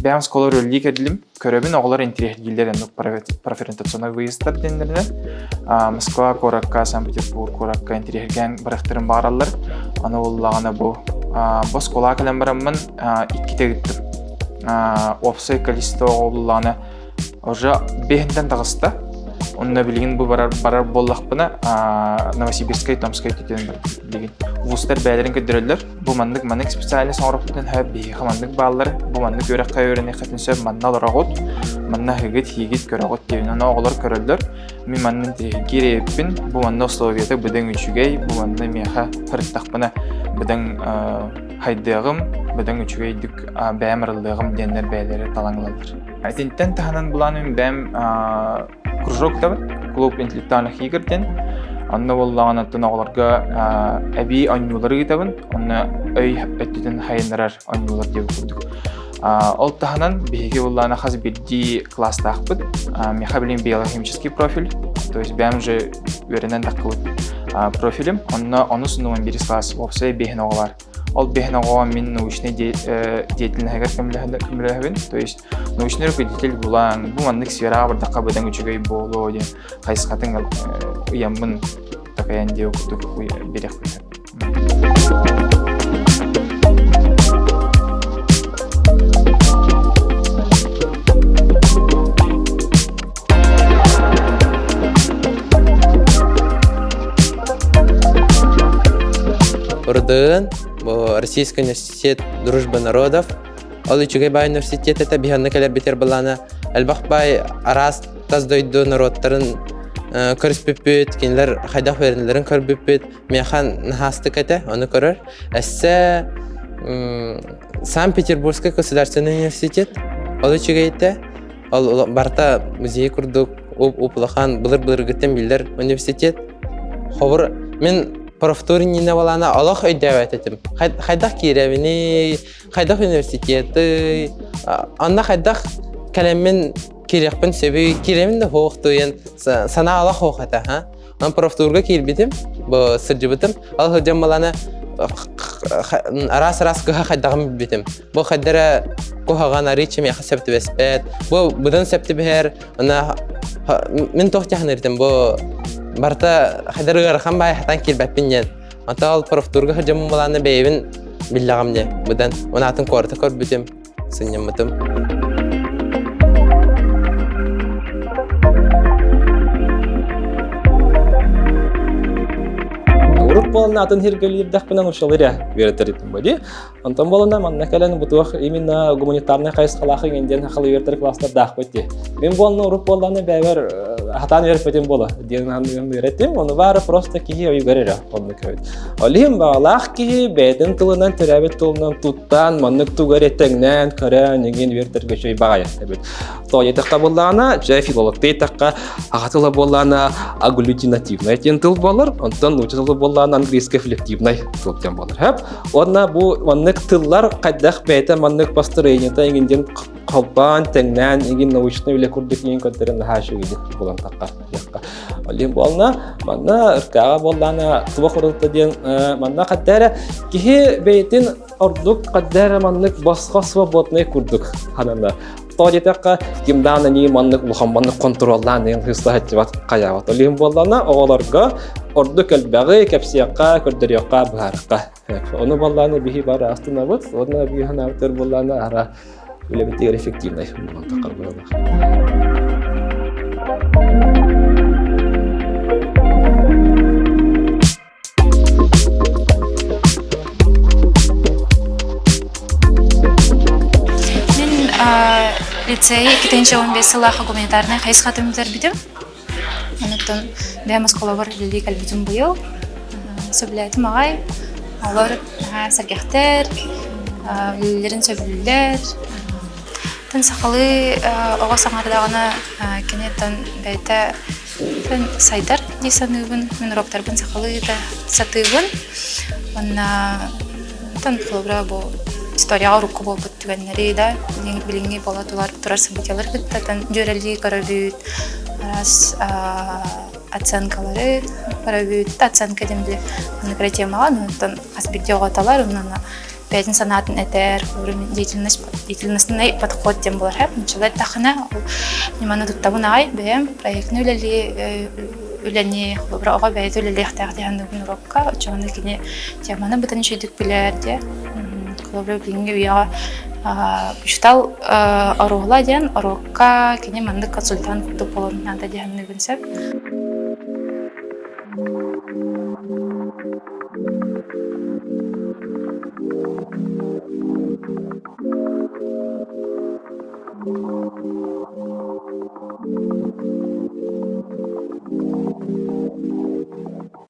Бэйэм оскуолабар үлэлии кэллим. Көрөбүн, оҕолор интириэһиргииллэр оннук профориентационнай выездтар диэннэринэн. Москва куоракка, Санкт-Петербург куоракка интириэһиргээн барыахтарын баҕараллар. Аны буоллаҕына бу бу оскуолаҕа кэлэн бараммын иккитэ ыыттым. Уопсай количество оҕо буоллаҕына уже бэһинтэн таҕыста. Онно билигин бу барар, барар буоллахпына Новосибирскай, Томскай түтүн билигин. Вузтар бэйэлэрин көрдөрөллөр. Бу маннык маннык специальность оҥороппутун сөп, биһиэхэ маннык бааллар, бу маннык үөрэххэ үөрэниэххитин сөп, манна олороҕут, манна аһыгыт, иһигит, көрөҕүт диэн. Ону оҕолор көрөллөр. Мин манна интэриэһиргиир эбиппин, бу манна условията быдан үчүгэй, бу манна миэхэ сырыттахпына быдан хайдыаҕым, быдан үчүгэйдик бэйэм арыллыаҕым диэннэр бэйэлэрэ талан ылаллар. Итинтэн таһынан былааным бэйэм кружок табын, клуб интеллектуальных игр диэн. Онно буоллаҕына оттон оҕолорго эбии оонньуулары ыытабын, онно өй өттүтүн хайыннарар оонньуулар диэбит курдук. Ол таһынан биһиги буоллаҕына хас биирдии класстаахпыт. Миэхэ билигин биологический профиль, то есть бэйэм уже үөрэнэн таххыбыт профилим. Онно онус нуон биирис класс уопсай биэһин оҕо бар. Ол биэһин оҕоҕо мин научнай деятельноһыгар көмөлөһөбүн. То есть научный руководитель булан, бу маннык сфераҕа бардахха быдан үчүгэй буолуо диэн хайысхатын ыйаммын такайан диэ курдук биэриэхпин сөп. РДН, бу Российский университет дружбы народов. Ол үчүгэй баай университет этэ биһанна кэлэрбитер былаана элбэх баай араас тас дойду норуоттарын көрүспүппүт, кинилэр хайдах үөрэнэллэрин көрбүппүт. Миэхэ наһаастык этэ, ону көрөр. Эссе Санкт-Петербургский государственный университет ол үчүгэй этэ. Ол барыта музей курдук уп-улахан былыр-былыргыттан биллэр университет. Хобур мин профтур иннинэ балаана олох өйдөөбөт этим. Хайдах киирэбиний, хайдах университеты, онно хайдах кэлэммин киириэхпин сөбүй, киирэбин да суох туйан санаа олох суох этэ, ха. Онон профтурга киирбитим, бу сылдьыбытым. Ол сылдьан балаана араас-араас кыһа хайдаҕын билбитим. Бу хайдара куһаҕан арыыччы миэхэ сөп түбэспэт. Бу быдан сөп түбэһэр. Ана мин туох дьаһаныртым бу барыта хайдар ыарахан баай хатан киирбэппин диэн. Ата ол профтурга сылдьаммын балаана бэйэбин биллэҕим диэн. Быдан унаатын куората көрбүтүм, сынньаммытым. Урут буолан атын сиргэлиирдэхпинэ нууччалыы эрэ үөрэтэр этим бу дии. Онтон буолана манна кэлэн бу туох именно гуманитарнай хайысхалаах иҥин диэн сахалыы үөрэтэр класстардаахпыт дии. Мин буолна урут буоллаҕына бэйэбэр хатаан үөрэппитим буола диэн үөрэттим. Ону баара просто киһи өйүгэр эрэ оннук эбит. Ол иһин баҕалаах киһи бэйэтин тылынан төрөөбүт тылынан туттан маннык тугу эрэ тэҥнээн көрөн иҥин үөрэтэргэ үчүгэй баҕайы эбит. Тоҕо буоллаҕына, дьэ филологтыы эттэххэ, аҕа тыла буоллаҕына агглютинативнай диэн тыл буолар, онтон нуучча тыла буоллаҕына английскай флективнай тыл диэн буолар. Хөп. Уонна бу маннык тыллар хайдах бэйэтэ маннык построениета иҥин диэн холбоон, тэҥнээн иҥин научнай үлэ курдук иҥин көрдөрөн наһаа үчүгэйдик булан таххар диэххэ. Олин буолна, манна ыркааҕа буоллаҕына туох урутта диэн манна хадда эрэ киһи бэйэтин ордук хадда эрэ маннык босхо свободный курдук ханана. Тоҕо диэтэххэ, кимдаан ании маннык улахан маннык хонтуруоллаан иһин хыыстаһаччыбат хайаабат. Ол иһин буоллаҕына оҕолорго ордук элбэҕи кэпсиэххэ, көрдөрүөххэ, быһаарыахха. Ону буоллаҕына биһи бары астынабыт, уонна биһи санаабытыгар буоллаҕына ара үлэбитигэр эффективнай буолан таххар быһыылаах. Мин лицей 2015 сыллаахха гуманитарнай хайысхатын бүтэрбитим. Онуттан бэйэм оскуолабар үлэлии кэлбитим быйыл. Сөбүлээтим аҕай. Олор наһаа сэргэхтэр, үлэлэрин сөбүлүүллэр. Тан сахалыы оҕо саҥардаҕына кини тан бэйэтэ сайдар дии саныыбын. Мин уроктарбын сахалыы да сатыыбын. Уонна оттон холобура бу историяҕа урукку буолбут түгэннэри да билиҥҥи буола турар событиелары кытта дьүөрэлии көрөбүт, араас оценкалары көрөбүт. Оценка диэн били маннык эрэ темаҕа, оттон хас биирдии оҕо талар, онно. бэйэтин санаатын этэр, деятельность, деятельностный подход диэн буолар. Нуччалыы эттэххинэ, ол ньыманы туттабын аҕай бэйэм проектны үлэлии үлэни холобура оҕо бэйэтэ үлэлиэхтээх дии саныыбын урокка. Оччоҕуна кини теманы бытан үчүгэйдик билэр диэ. Холобура билиҥҥи үйэҕэ учуутал оруола диэн урокка кини маннык консультант курдук буолуон наада дии саныыбын сөп.